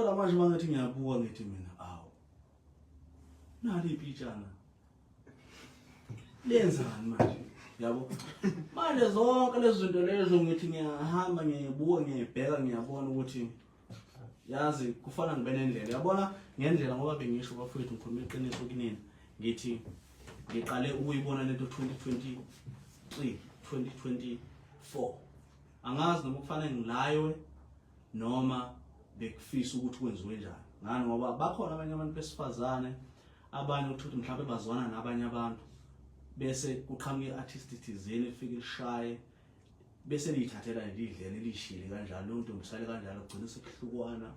Kodwa manje uma ngithi ngiyabuka ngithi mina awu. Nali ipitshana. Lenzani manje? Yabo. Manje zonke lezi zinto lezo ngithi ngiyahamba ngiyabuka ngiyibheka ngiyabona ukuthi yazi kufana ngibe nendlela. Yabona ngendlela ngoba bengisho bafowethu ngikhuluma iqiniso kunina ngithi ngiqale ukuyibona lento 2023 2024 angazi noma kufanele ngilaywe noma bekufisa ukuthi kwenziwe njani ngani ngoba bakhona abanye abantu besifazane abanye ukuthi mhlawumbe bazwana nabanye abantu bese kuqhamuka i-artist thizeni efike lishaye bese liyithathela lidlele lishile kanjalo leyo ntombi sale kanjalo kugcina sekuhlukwana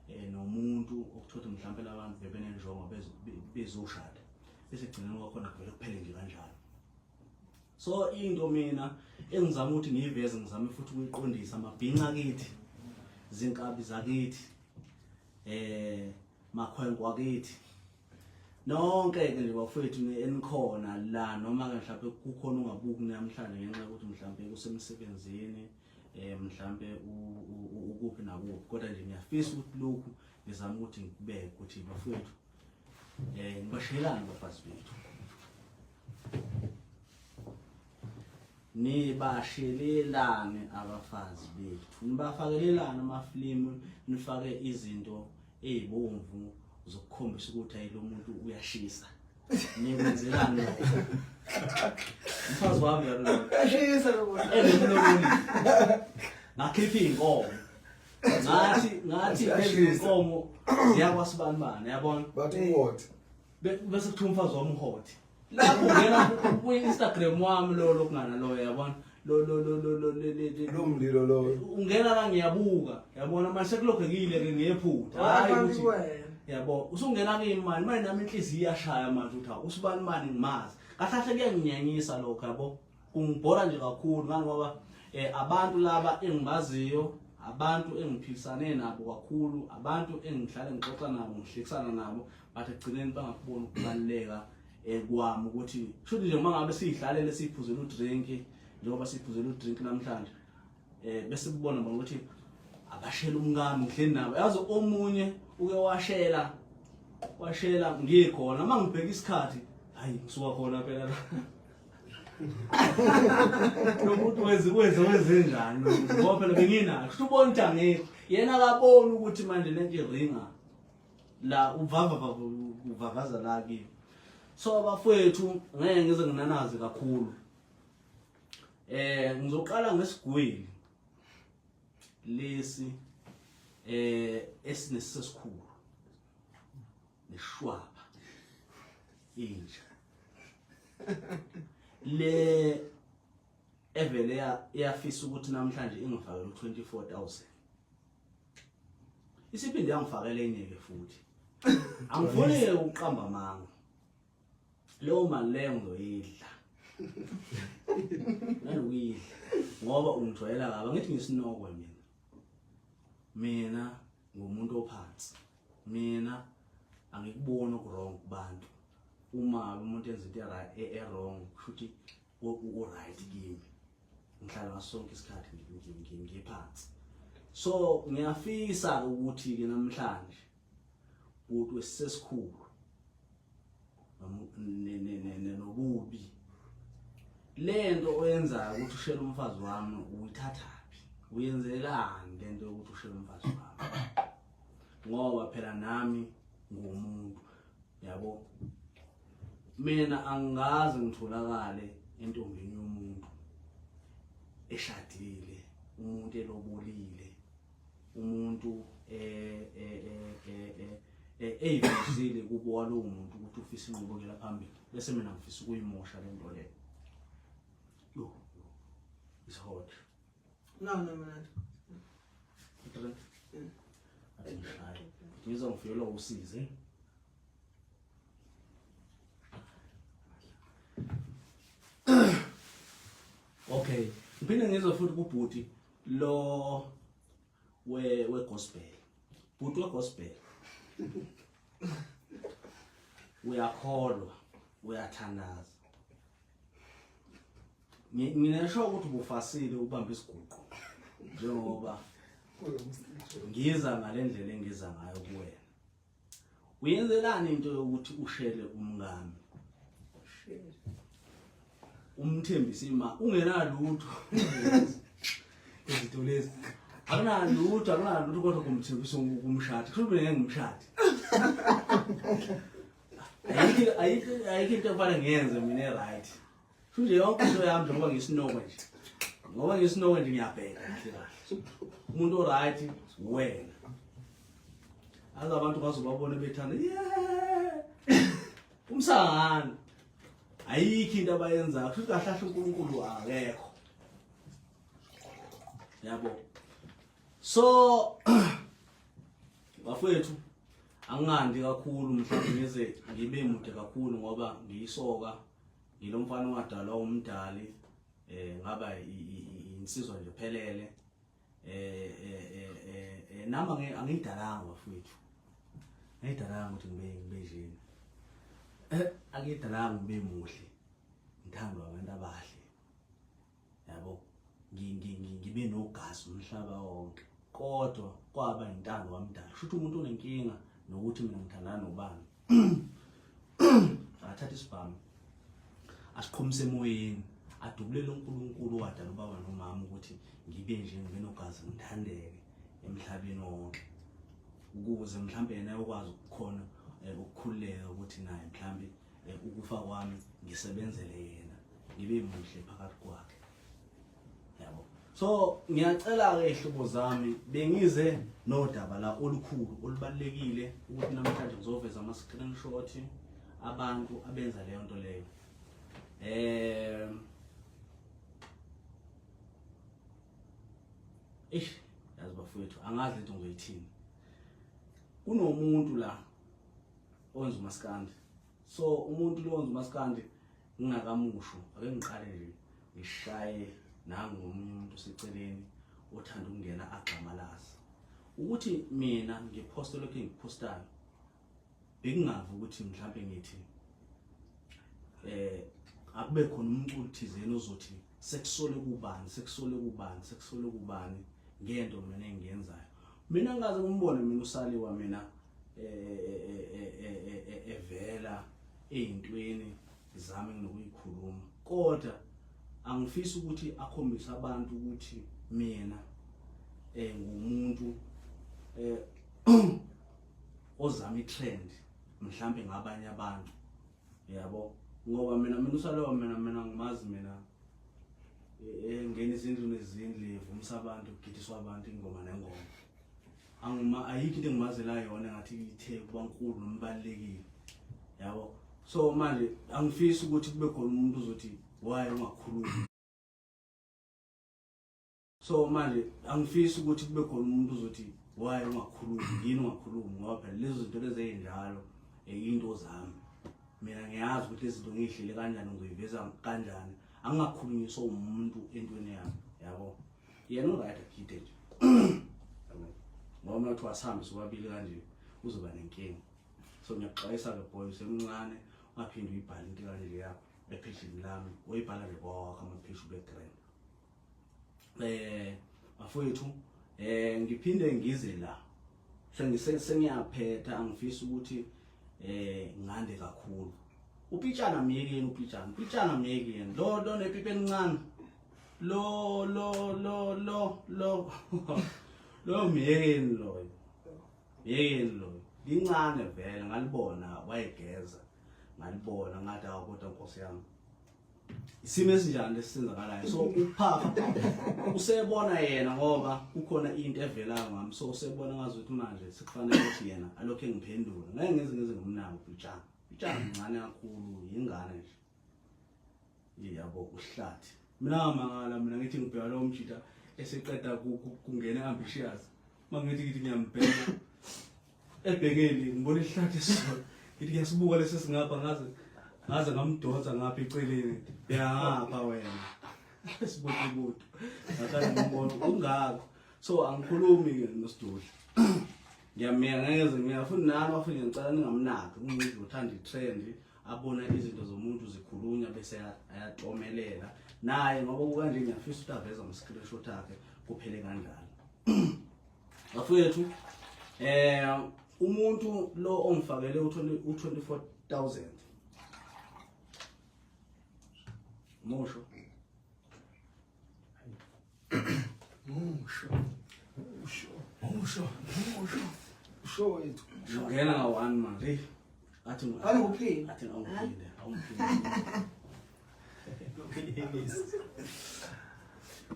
eh nomuntu okuthothi mhlawumbe labantu bebenenjongo bezoshada bese gcineni kwakhona kuvele kuphele nje kanjalo so into mina engizama ukuthi ngiyiveze ngizame futhi ukuyiqondisa amabhinca kithi zinkabi zakithi eh makhwenkwe akithi nonke ke nje bafowethu enikhona la noma ke mhlawumbe kukhona ungabuki namhlanje ngenxa yokuthi mhlawumbe kusemsebenzini eh mhlawumbe ukuphi nakuphi kodwa nje ngiyafisa ukuthi lokhu ngizama ukuthi ngikubeke ukuthi bafowethu eh ngibashelani bafazi bethu nibashelelani abafazi bethu nibafakelelani amafilimu nifake izinto ezibomvu zokukhombisa ukuthi ayi lo muntu uyashisa nikwenzelani lokho mfazi wami yalo uyashisa lo muntu enomloboli ngakhipha iy'nkomo ngathi ngathi lezi nkomo ziyakwasibanibani yabona bathi what bese kuthiwa umfazi wami uhot lapho ungena kwi-instagram wami lo lokungana loyo yabona lo lo lo lo lo lo mlilo lo ungena la ngiyabuka yabona manje sekulokhu ngiyile ke ngiyephutha hayi ukuthi yabo usungena kimi manje manje nami inhliziyo iyashaya manje ukuthi hawu usibani mani ngimazi kahle kahle kuyanginyanyisa lokho yabo kungibhora nje kakhulu ngani ngoba eh abantu laba engibaziyo abantu engiphilisane nabo kakhulu abantu engihlale ngixoxa nabo ngihlekisana nabo but ekugcineni bangakuboni ukubaluleka eh, kwami ukuthi shuthi nje uma ngabe siyidlalele siyiphuzela udrink njengoba siyiphuzela udrink namhlanje eh bese kubona bona ukuthi abashela umkami ngihleli nabo yazi omunye uke washela washela ngikhona uma ngibheka isikhathi hayi ngisuka khona phela la lo muntu wenze wenze wenze njani ngoba phela benginakho kusho ubona ukuthi angekho yena akaboni ukuthi manje lento iringa la uvava uvavaza la kimi so abafowethu ngeke ngize nginanaze kakhulu eh ngizoqala ngesigwili lesi eh esinesesikhulu neshwaba inja le evele yafisa ukuthi namhlanje ingifakele u24000 isiphinde yangifakela enye ke futhi angifuni ukuqamba amanga leyo mali leyo ngizoyidla nalokuyidla ngoba ungijwayela kabi angithi ngisinokwe mina mina ngumuntu ophansi mina angikuboni okurong kubantu uma umuntu enza into e-wrong kusho ukuthi u-right kimi ngihlala ngaso sonke isikhathi ngiphansi so ngiyafisa ukuthi-ke namhlanje bhuti wesesikhulu nobubi lento oyenzayo ukuthi ushele umfazi wami uyithathaphi uyenzelani lento yokuthi ushele umfazi wami ngoba phela nami ngumuntu yabo mina angikaze ngitholakale entombini yomuntu eshadile umuntu elobolile umuntu eh eh eh eh, eh eyivezile kubo walowo muntu ukuthi ufisa inqubekela phambili bese mina ngifisa ukuyimosha le nto leyo yo is hot no no no drink athi ngishaye ngizwa ngifikelwa usizi okay ngiphinde ngizwe futhi kubhuti lo we we gospel bhuti we gospel uyakholwa uyathandaza nginesho ukuthi ubufasile ubamba isiguqo njengoba Ngiza ngalendlela engiza ngayo kuwena. Uyenzelani into yokuthi ushele umngami? Umthembise ima ungenalutho. Izinto lezi. Akunalutho, akunalutho kodwa kumthembisa ukumshada. Kusho ukuthi ngeke ngimshade. Ayikho ayikho ayikho into ekufanele ngiyenze mina right. Kusho nje yonke into yami njengoba ngisinoko nje. Ngoba ngisinoko nje ngiyabheka kahle kahle. Umuntu o right wena. Aze abantu bazobabona bethanda yeah. Umsangano. Ayikho into abayenzayo. Kusho kahle kahle uNkulunkulu akekho. Yabo. So bafowethu angingandi kakhulu mhlawumbe ngize ngibe mude kakhulu ngoba ngiyisoka ngilo mfana owadalwa umdali eh ngaba insizwa nje phelele eh eh eh, eh, eh nami angiyidalanga bafowethu angiyidalanga ukuthi ngibe ngibe njena eh angiyidalanga ngibe muhle ngithandwa abantu abahle yabo ngibe nogazi umhlaba wonke kodwa kwaba intando kamdala kusho ukuthi umuntu unenkinga nokuthi mina ngithandana nobani athatha isibhamu asiqhumise emoyeni adubulele uNkulunkulu owadala ubaba nomama ukuthi ngibe nje ngibe nogazi ngithandeke emhlabeni wonke ukuze mhlambe yena ayokwazi ukukhona eh, ukukhululeka ukuthi naye mhlambe eh, ukufa kwami ngisebenzele yena ngibe muhle phakathi kwakhe yabo. So ngiyacela ke ihlobo zami bengize nodaba la olukhulu olubalekile ukuthi namhlanje ngizoveza ama screenshot abantu abenza leyo nto leyo. Eh Eish yazi bafowethu angazi lento ngizoyithini. Kunomuntu la owenza umaskandi. So umuntu lo owenza umaskandi ngingakamusho ake ngiqale nje ngishaye nangu omunye umuntu oseceleni othanda ukungena agxamalaza ukuthi mina ngiphoste lokhu engikuphostayo bekungavi ukuthi mhlampe ngithi eh akube khona umculo thizeni ozothi sekusole kubani sekusole kubani sekusole kubani ngento mina engiyenzayo mina ngaze ngimbone mina usaliwa mina eh, eh, eh, evela ey'ntweni zami nginokuyikhuluma kodwa angifisi ukuthi akhombise abantu ukuthi mina eh ngumuntu eh ozama itrend mhlambe ngabanye abantu yabo ngoba mina mina usalowa mina mina ngimazi mina engena izindlu nezindlu evumisa abantu kugidiswa abantu ingoma nengoma angima ayikho into engimazela yona ngathi ithe kuba nkulu noma ibalulekile yabo. So manje angifisi ukuthi kube khona umuntu ozothi why ungakhulumi. So manje angifisi ukuthi kube khona umuntu ozothi why ungakhulumi yini ungakhulumi ngoba phela lezo zinto lezi ezinjalo eh, into zami mina ngiyazi ukuthi lezi zinto ngiyihlele kanjani ngizoyiveza kanjani angingakhulunyiswa umuntu entweni yami yabo. Yena uright agide nje yabo ngoba mina kuthiwa asihambe sobabili kanje uzoba nenkinga. So ngiyakuxwayisa-ke boy usemncane ungaphinde uyibhale into kanje yakho epheshini lami uyibhala nje kwawakho amaphesha ube grand. Eh bafowethu eh ngiphinde ngize la sengiyaphetha angifisi ukuthi eh ngande kakhulu. Upitshana myekeni upitshana upitshana myekeni lo lo nepipi elincane lo lo lo lo lo lo myekeni loyo myekeni loyo lincane vele ngalibona wayegeza ngalibona ngathi awu kodwa nkosi yami isimo esinjani lesenzakalayo. So ukuphapha usebona yena ngoba kukhona into evelayo ngami so usebona ngazi ukuthi manje sekufanele ukuthi yena alokho engiphendula ngeke ngize ngize ngomnako upitshana upitshana mncane kakhulu yingane nje yabo uhlathi. Mina ngamangala mina ngithi ngibheka lo mjita eseqeda kungena ambitious mangithi ngithi ngiyambheka ebhekeni ngibona ihlathi esisodwa ngithi ngiyasibuka lesi singapha ngaze ngaze ngamdonsa ngapha eceleni bheka wena sibutubutu ngahlala ngibona ungakho. So angikhulumi ke nosidudla ngiyamiyeka ngeke ngiyafuna nami afike ngicela ningamnaki umuntu uthanda itrend abona izinto zomuntu zikhulunywa bese ayatomelela naye ngoba kukanje ngiyafisa ukuthi aveze ama screenshot akhe kuphele kanjalo. Bafowethu umuntu lo ongifakele u-24,000 musho musho musho musho musho usho wethu. Ngena nga one manje. Athi Awuphinde. Athi awuphinde, awuphinde.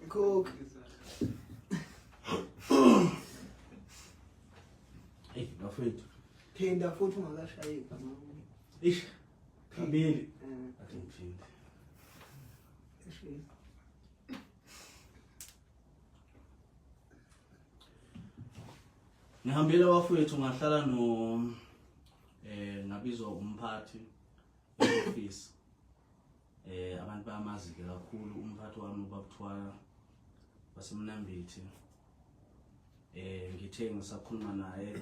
Coke. Hey, bafethu. Phinda futhi ungakashayi igama. Ish. Kabili. Athi ngiphinde. Ngihambile bafethu ngahlala no ngabizwa umphathi office. Abantu bayamazi ke kakhulu umphathi wami ubabuthwala wasemnambithi. Ngithe ngisakhuluma naye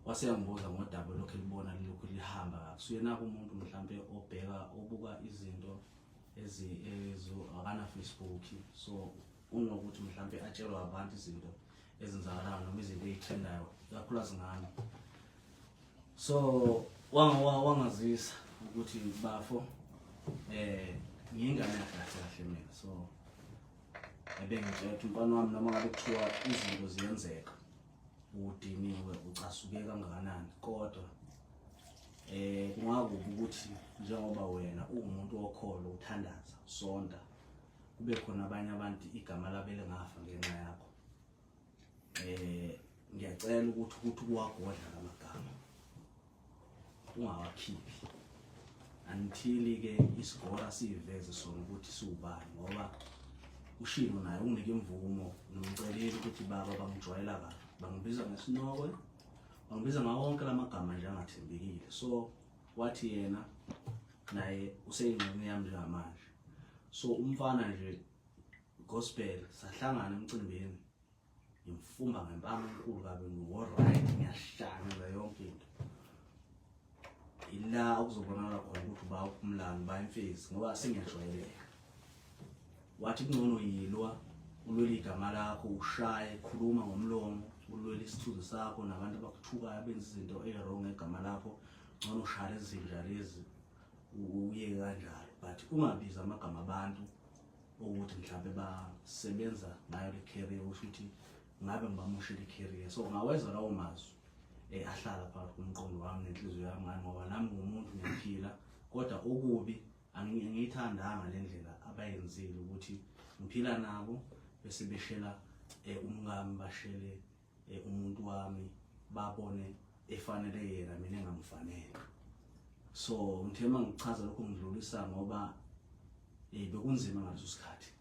waseyangibuza ngodaba lokhu elibona lilokhu lihamba kakusuyena umuntu mhlambe obheka obuka izinto ezi ezo akana Facebook, so unokuthi mhlambe atshelwa abantu izinto ezenzakalayo noma izinto ezitrendayo kakhulukazi ngami. So wangazisa ukuthi bafo ngiyingane kahle kahle mina, so ebengitshela ukuthi umfana wami noma ngabe kuthiwa izinto ziyenzeka udiniwe ucasuke kangakanani, kodwa kungakubi ukuthi njengoba wena uwumuntu wokholo uthandaza sonta kube khona abanye abantu igama labo elingafa ngenxa yakho. Ngiyacela ukuthi kuwagodla lamagama ungawakhiphi until ke isigora siveze sona ukuthi siwubani, ngoba ushilo naye unginike imvumo nomceleli ukuthi baba bangijwayela kabi, bangibiza ngesinokwe, bangibiza ngawo wonke lamagama nje angathembekile. So wathi yena naye useyingxenye yami njengamanje. So umfana nje gospel sahlangana emcimbini, ngimfumba ngempama enkulu kabi, ngiwo-right, ngiyashaya ngenza yonke into. Ila okuzobonakala khona ukuthi uba uphumlani uba imfezi, ngoba sengiyajwayeleka. Wathi kungcono yilwa ulwele igama lakho, ushaye, khuluma ngomlomo, ulwele isithunzi sakho nabantu abakuthukayo abenza izinto ey-wrong ngegama lakho, ngcono ushaya lezi zinja lezi uyeke kanjalo, but ungabizi amagama abantu ukuthi mhlawumbe basebenza ngayo le career, usho ukuthi ngabe ngibamoshile i-career. So ngaweza lawo mazwi ahlala phakathi komqondo wami nenhliziyo yami ngani, ngoba nami ngumuntu ngiyaphila, kodwa okubi angiyithandanga le ndlela abayenzile ukuthi ngiphila nabo bese beshela umkami, bashele umuntu wami, babone efanele yena mina engamfanele. So ngithe mangichaza lokho ngidlulisa ngoba bekunzima ngaleso sikhathi.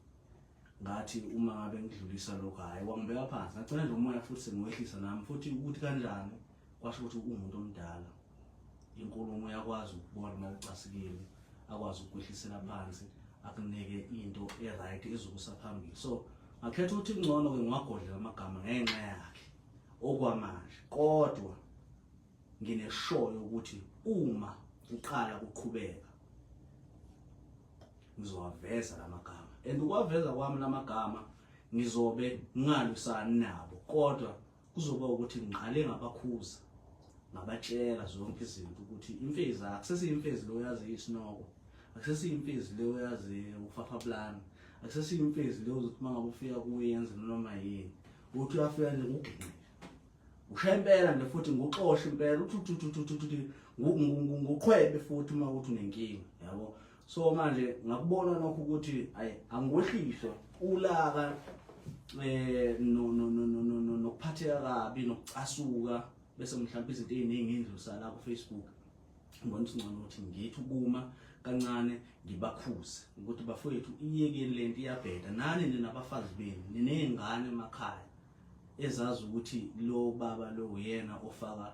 Ngathi uma ngabe ngidlulisa lokho, hhayi wangibeka phansi, ngagcina nje umoya futhi sengiwehlisa nami futhi ukuthi kanjani, kwasho ukuthi uwumuntu omdala, inkulumo uyakwazi ukubona uma ucasikile, akwazi ukukwehlisela phansi, akunike into e-right ezokusa phambili. So ngakhetha ukuthi kungcono-ke ngiwagodle amagama ngenxa yakhe okwamanje, kodwa ngineshoyo ukuthi uma kuqala kuqhubeka ngizowaveza lamagama, and ukwaveza kwami lamagama ngizobe ngingalwisani nabo, kodwa kuzoba ukuthi ngiqale ngabakhuza, ngabatshela zonke izinto ukuthi imfezi akusesiyimfezi lo yazi isinoko, akusesiyimfezi lo yazi ufafaplana, akusesiyimfezi lo uzothi uma ngabe ufika kuye yenze noma yini, uthi uyafika nje nguginqile ushaya impela nje futhi nguxoshe impela uthi nguqhwebe futhi uma ukuthi unenkinga yabo. So manje ngakubona lokho ukuthi ayi angikwehliswa ulaka no no no no no nokuphatheka kabi nokucasuka, bese mhlawumbe izinto eziningi indlusa la ku Facebook. Ngibona ukuthi ngcono ukuthi ngithi ukuma kancane ngibakhuze ukuthi bafowethu iyekeni lento iyabheda, nani ninabafazi benu ninezingane emakhaya ezazi ukuthi lo baba lo uyena ofaka